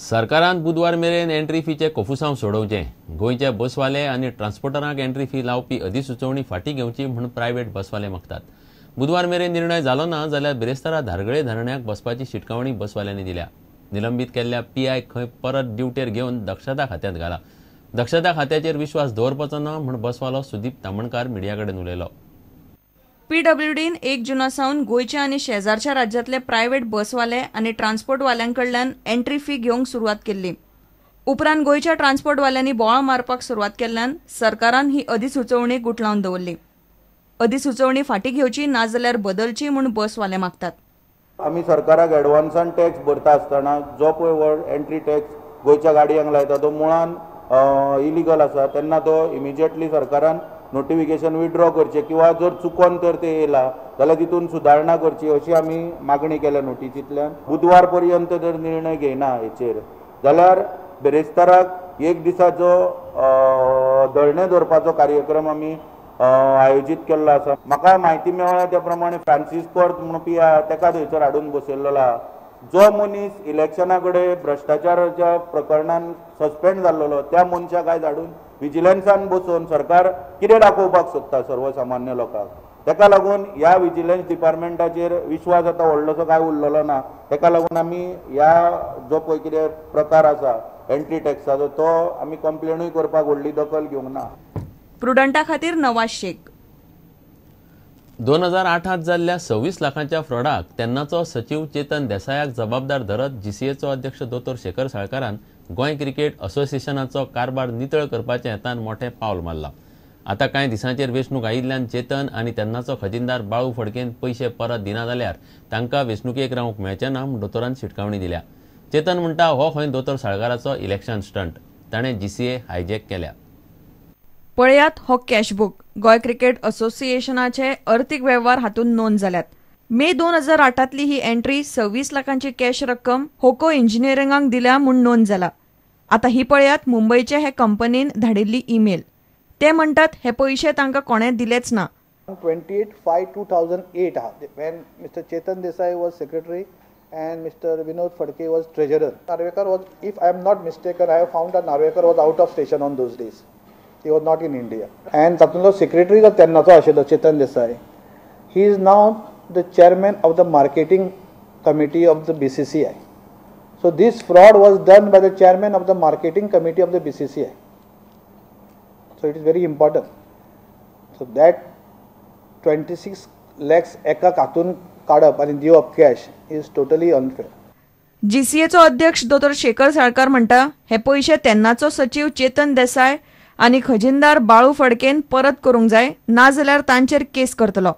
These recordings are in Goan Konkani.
सरकारान बुधवार मेरेन एंट्री फीचे कोफुसांव सोडोवचें. गोंयचे बसवाले आनी ट्रान्सपोर्टरांक एंट्री फी लावपी अधिसुचोवणी फाटीं घेवची म्हूण प्रायव्हेट बसवाले मागतात. बुधवार मेरेन निर्णय जालो ना जाल्यार बिरेस्तारा धारगळे धरण्याक बसपाची शिटकावणी बसवाल्यांनी दिल्या. निलंबीत केल्ल्या पीआय खंय परत ड्युटेर घेवन दक्षता खात्यांत घाला. दक्षता खात्याचेर विश्वास दवरपाचो ना म्हूण बसवालो सुदीप तामणकार मिडिया कडेन उलयलो. पीडब्ल्यूडीन 1 जुना सावन गोंयच्या आनी शेजारच्या राज्यांतले प्रायव्हेट बसवाले आनी ट्रान्सपोर्टवाल्यांकडल्यान एंट्री फी घेवंक सुरवात केल्ली. उपरांत गोंयच्या ट्रान्सपोर्टवाल्यांनी बोवाळ मारपाक सुरवात केल्ल्यान सरकारान ही अधिसुचोवणी गुटलावन दवरली. अधिसुचोवणी फाटीं घेवची नाजाल्यार बदलची म्हूण बसवाले मागतात. आमी सरकाराक एडवान्सान टॅक्स भरता आसतना जो पळय व्हड एंट्री टॅक्स गोंयच्या गाडयांक लायता तो मुळान इलिगल आसा, तेन्ना तो इमिजिएटली सरकारान नोटिफिकेशन विड्रॉ करचें किंवा जर चुकोन तर ते येयला जाल्यार तितून सुदारणा करची अशी आमी मागणी केल्या नोटिसींतल्यान. बुधवार पर्यंत जर निर्णय घेयना हेचेर जाल्यार बिरेस्ताराक एक दिसाचो धरणे दवरपाचो कार्यक्रम आमी आयोजीत केल्लो आसा. म्हाका म्हायती मेळ्ळ्या त्या प्रमाणे फ्रांसीस कॉर्त म्हणून पी I तेका थंयसर हाडून बसयल्लो आहा. जो मनीस इलेक्शना कडेन भ्रश्टाचाराच्या प्रकरणान सस्पेंड जाल्लो त्या मनशाक आयज हाडून विजिलन्सान बसोवन सरकार कितें दाखोवपाक सोदता सर्वसामान्य लोकांक? तेका लागून ह्या विजिलन्स डिपार्टमेंटाचेर विश्वास आतां व्हडलोसो कांय उरलेलो ना. तेका लागून आमी ह्या जो पळय कितें प्रकार आसा एंट्री टॅक्साचो तो आमी कंप्लेनूय करपाक व्हडली दखल घेवंक ना. प्रुडंटा खातीर नवाज शेख. 2008 जाल्ल्या 26 लाखांच्या फ्रॉडाक तेन्नाचो सचीव चेतन देसायाक जबाबदार धरत जीसीएचो अध्यक्ष दोतोर शेखर साळकारान गोंय क्रिकेट असोसिएशनाचो कारभार नितळ करपाच्या हेतान मोठें पावल मारलां. आतां कांय दिसांचेर वेंचणूक आयिल्ल्यान चेतन आनी तेन्नाचो खजिनदार बाळू फडकेन पयशे परत दिना जाल्यार तांकां वेंचणुकेक रावंक मेळचें ना म्हूण दोतोरान शिटकावणी दिल्या. चेतन म्हणटा हो खंय दोतोर साळकाराचो इलेक्शन स्टंट, ताणें जीसीए हायजॅक केल्या. पळयात हो कॅशबूक. गोंय क्रिकेट असोसिएशनाचे अर्थीक वेव्हार हातूंत नोंद जाल्यात. मे 2008तली ही एंट्री 26 लाखांची कॅश रक्कम होको इंजिनियरिंगाक दिल्या म्हूण नोंद जाला. आतां ही पळयात मुंबयचे हे कंपनीन धाडिल्ली ईमेल. ते म्हणटात हे पयशे तांकां कोणें दिलेच ना. 28/5/2008 when Mr. Chetan Desai was secretary and Mr. Vinod Phadke was treasurer. Narvekar was, if I am not mistaken, I have found that Narvekar was out of station on those days. He was not in India. And तातूंतलो सेक्रेटरी जो तेन्नाचो आशिल्लो Chetan Desai, he is now the chairman of the marketing committee of the BCCI. So this fraud was done by the chairman of the marketing committee of the BCCI. So it is very important. So that 26 lakhs एका हातून काडप आनी दिवप कॅश is totally unfair. जीसीएचो अध्यक्ष दोतोर शेखर साळकार म्हणटा हे पयशे तेन्नाचो सचीव चेतन देसाय आनी खजिनदार बाळू फडकेन परत करूंक जाय, नाजाल्यार तांचेर केस करतलो.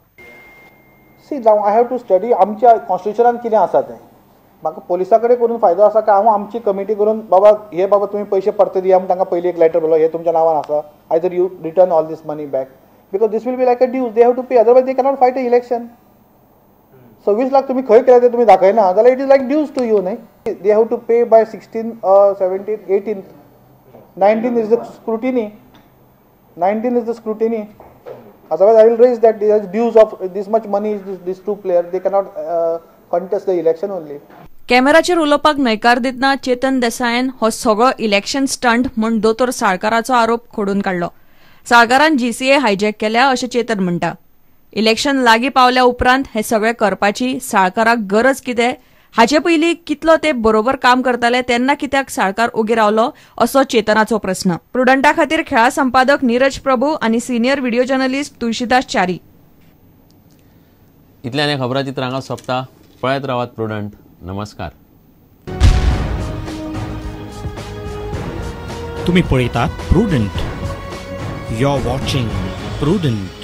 See now I have to study आमच्या कॉन्स्टिट्युशनान कितें आसा तें. म्हाका पोलिसा कडेन करून फायदो आसा काय हांव आमची कमिटी करून बाबा हे बाबा तुमी पयशे परते दिया म्हूण तांकां पयलीं एक लेटर बरोवप, हे तुमच्या नांवान आसा, either you return all this money back because this will be like a dues, they have to pay, otherwise they cannot fight a election. 26 lakh तुमी खंय केले ते तुमी दाखयना जाल्यार it is like dues to you न्ही. They have to pay by 16, 17, 18, 19 is the scrutiny. 19 is the scrutiny. Otherwise, I will raise that there is dues of this much money is this two player. They cannot contest the election only. कॅमेराचेर उलोवपाक न्हयकार दितना चेतन देसायन हो सगळो इलेक्शन स्टंट म्हूण दोतोर साळकाराचो आरोप खोडून काडलो. साळकारान जीसीए हायजॅक केल्या अशें चेतन म्हणटा. इलेक्शन लागीं पावल्या उपरांत हें सगळें करपाची साळकाराक गरज कितें, हाचे पयलीं कितलो ते बरोबर काम करताले तेन्ना कित्याक साळकार ओगी रावलो असो चेतनाचो प्रस्न. प्रुडंटा खातीर खेळा संपादक नीरज प्रभू आनी senior video journalist Tulsidas Chari. इतल्यान खबराचित्र हांगा सोंपता. पळयत रावात प्रुडंट. नमस्कार. तुम्ही पळयतात Prudent. You are watching Prudent.